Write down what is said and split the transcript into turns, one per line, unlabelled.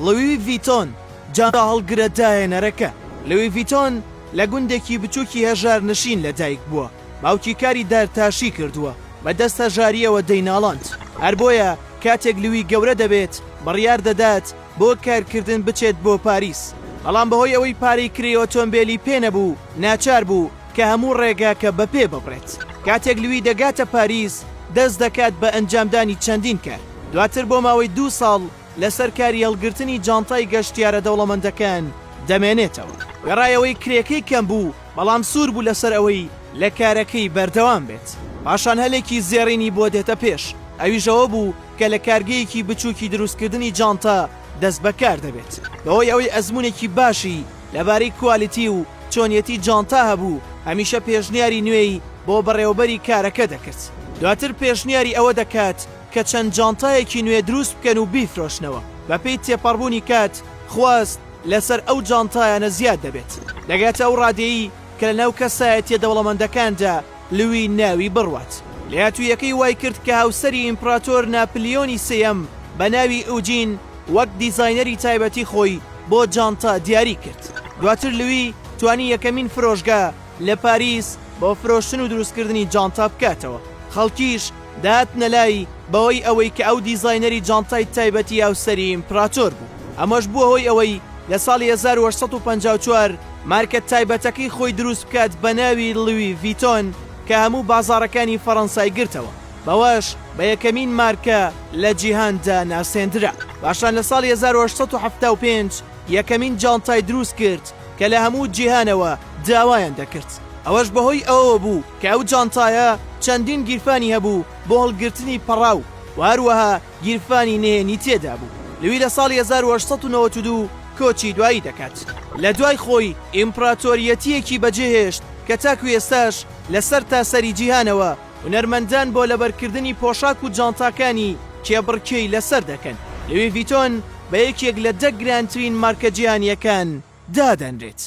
ڵوی ڤیتۆن، جانتا هەڵگرە داهێنەرەکە. لوی ڤیتۆن لە گوندێکی بچووکی هەژارنشین لەدایک بووە، باوکی کاری دارتاشی کردووە، بە دەست هەژارییەوە دەیناڵاند، هەر بۆیە کاتێک لوی گەورە دەبێت بڕیار دەدات بۆ کارکردن بچێت بۆ پاریس، بەڵام بەهۆی ئەوەی پارەی کرێی ئۆتۆمبێلی پێ نەبوو، ناچار بوو کە هەموو ڕێگاکە بە پێ ببڕێت. کاتێک لوی دەگاتە پاریس، دەست دەکات بە ئەنجامدانی چەندین کار، دواتر بۆ ماوەی دوو ساڵ لەسەر کاری هەڵگرتنی جانتای گەشتیارە دەوڵەمەندەکان دەمێنێتەوە. وێڕای ئەوەی کرێکەی کەم بوو، بەڵام سوور بوو لەسەر ئەوەی لە کارەکەی بەردەوام بێت. پاشان هەلێکی زێڕینی بۆ دێتە پێش، ئەویش ئەوە بوو کە لە کارگەیەکی بچووکی دروستکردنی جانتا دەستبەکار دەبێت. بەهۆی ئەوەی ئەزموونێکی باشی لەبارەی کوالیتی و چۆنیەتی جانتا هەبوو، هەمیشە پێشنیاری نوێی بۆ بەڕێوەبەری کارەکە دەکرد. دواتر پێشنیاری ئەوە دەکات کە چەند جانتایەکی نوێ دروست بکەن و بیفرۆشنەوە، بەپێی تێپەڕبوونی کات خواست لەسەر ئەو جانتایانە زیاد دەبێت، دەگاتە ئەو ڕادەیەی کە لەناو کەسایەتیە دەوڵەمەندەکاندا لوی ناوی بڕوات. لێهاتوویەکەی وایکرد کە هاوسەری ئیمپراتۆر ناپلیۆنی سێیەم بە ناوی ئوجین وەک دیزاینەری تایبەتی خۆی بۆ جانتا دیاری کرد. دواتر لوی توانی یەکەمین فرۆشگا لە پاریس بۆ فرۆشتن و دروستکردنی جانتا بکاتەوە، خەڵکیش دەهاتنە لای بەهۆی ئەوەی کە ئەو دیزاینەری جانتای تایبەتی هاوسەری ئیمپراتۆر بوو. ئەمەش بووە هۆی ئەوەی لە ساڵی 1854 مارکە تایبەتەکەی خۆی دروست بکات بە ناوی ڵوی ڤیتۆن کە هەموو بازاڕەکانی فەڕەنسای گرتەوە، بەوەش بە یەکەمین مارکە لە جیهاندا ناسێندرا. پاشان لە ساڵی 1875 یەکەمین جانتای دروست کرد کە لە هەموو جیهانەوە داوایان دەکرد، ئەوەش بەهۆی ئەوەوە بوو کە ئەو جانتایە چەندین گیرفانی هەبوو بۆ هەڵگرتنی پەڕاو و هەروەها گیرفانی نهێنی تێدابوو. لوی لە ساڵی 1892 کۆچی دوایی دەکات. لە دوای خۆی ئیمپراتۆریەتییەکی بەجێهێشت کە تاکو ئێستاش لە سەرتاسەری جیهانەوە هونەرمەندان بۆ لەبەرکردنی پۆشاک و جانتاکانی کێبڕکێی لەسەر دەکەن. لوی ڤیتۆن بە یەکێک لە دە گرانترین مارکە جیهانییەکان دادەنرێت.